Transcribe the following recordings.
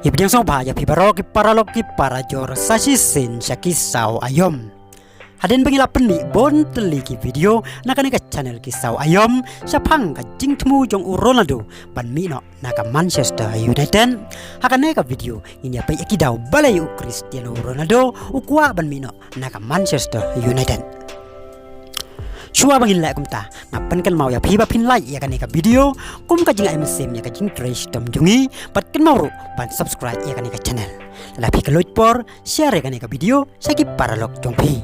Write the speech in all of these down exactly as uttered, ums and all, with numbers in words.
Ki pdiang sngewbha ïa phi baroh ki paralok ki parajor sa shisien sha Ki Saw Aïom. Hadien ba ngi la pynmih bun tylli ki video na kane ka channel Ki Saw Aïom shaphang ka jingthmu jong u Ronaldo ban mih noh na ka Manchester United, ha kane ka video ngin ïa peit ïa ki daw balei u Cristiano Ronaldo u kwah ban mih noh na ka Manchester United. Shuwa ba ngin leh kumta, nga pynkynmaw ïa phi ba phin like ïa kane ka video kum ka jingai mynsiem ïa ka jingtrei shitom jong ngi, bad kynmaw ruh ban subscribe ïa kane ka channel. Lada phi khlaiñ por, share ïa kane ka video sha ki paralok jong phi.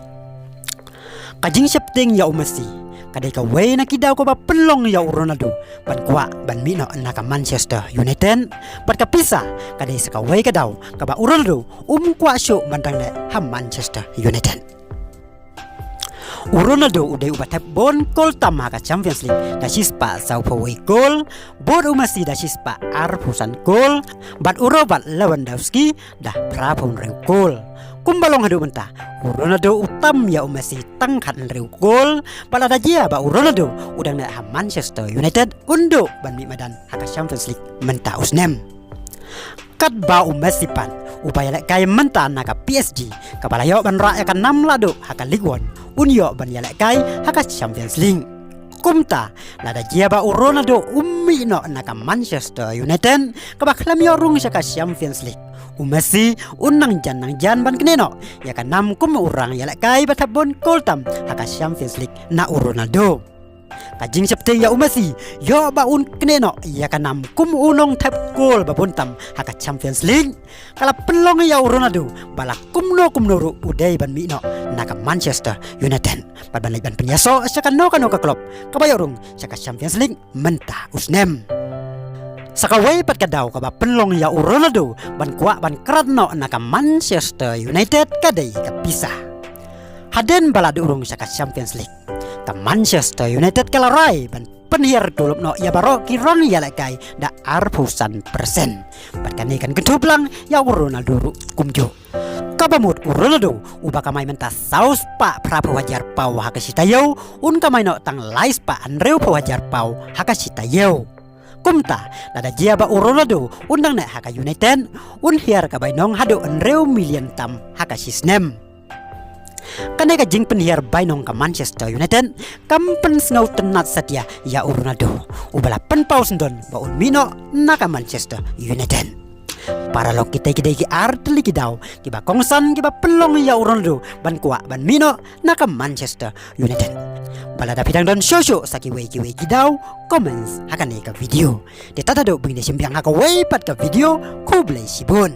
Ka jingsheptieng ïa u Messi ka dei kawei na ki daw kaba pynlong ïa u Ronaldo ban kwah ban mih noh na ka Manchester United, bad ka pisa ka dei sa kawei ka daw kaba u Ronaldo um kwah shuh ban dang leh ha Manchester United. U Ronaldo u dei uba thep bun kol tam ha ka Champions League da shispah sawphew wei kol, bad u Messi da shispah arphew san kol, bad u Robert Lewandowski da phraphew hynriew kol. Kumba long haduh mynta, u Ronaldo u tam ïa u Messi tang khathynriew kol, bad lada jia ba u Ronaldo u dang leh ha Manchester United, un duh ban mih madan ha ka Champions League mynta u snem. Katba u Messi pat uba ïalehkai mynta na ka P S G, kaba la ïoh ban rah ïa ka nam lahduh ha ka Ligue One, un ïoh ban ïalehkai ha ka Champions League. Kumta, lada jia ba u Ronaldo um mih noh na ka Manchester United, kaba khlem ïoh rung sha ka Champions League, u Messi un nang jan nang jan ban knieh noh ïa ka nam kum u rang ïalehkai ba thep bun kol tam ha ka Champions League na u Ronaldo. Ka jingsheptieng ïa u Messi ïoh ba un knieh noh ïa ka nam kum u nongthep kol ba bun tam ha ka Champions League ka la pynlong ïa u Ronaldo ba la kumno kumno ruh u dei ban mih noh na ka Manchester United bad ban leit ban pynïasoh sha kano kano ka club kaba ïoh rung sha ka Champions League mynta u snem. Sa kawei pat ka daw kaba pynlong ïa u Ronaldo ban kwah ban krat noh na ka Manchester United ka dei ka pisa. Hadien ba la duh rung sha ka Champions League, ka Manchester United ka la rai ban pynhiar tulop noh ïa baroh ki rang ïalehkai da arphew san percent. Bad kane kan kynthup lang ïa u Ronaldo ruh kumjuh. Kaba mut u Ronaldo uba kamai mynta saw spah phraphew hajar paw ha ka shi taïew, un kamai noh tang lai spah hynriewphew hajar paw ha ka shi taïew. Kumta, lada jia ba u Ronaldo un dang leh ha ka United, un hiar ka bainong haduh hynriew million tam ha ka shi snem. Kane ka jingpynhiar bainong ka Manchester United kam pynsngew tynnat satia ïa u Ronaldo, uba la pynpaw syndon ba un mih noh na ka Manchester United. Paralok, kita ki dei ki ar tylli ki daw kiba kongsan kiba pynlong ïa u Ronaldo ban kwah ban mih noh na ka Manchester United. Ba lada phi dang don shuh shuh sa kiwei kiwei ki daw, comments ha kane ka video. Te tad haduh ba ngin ïa shim biang ha kawei pat ka video, khublei shibun.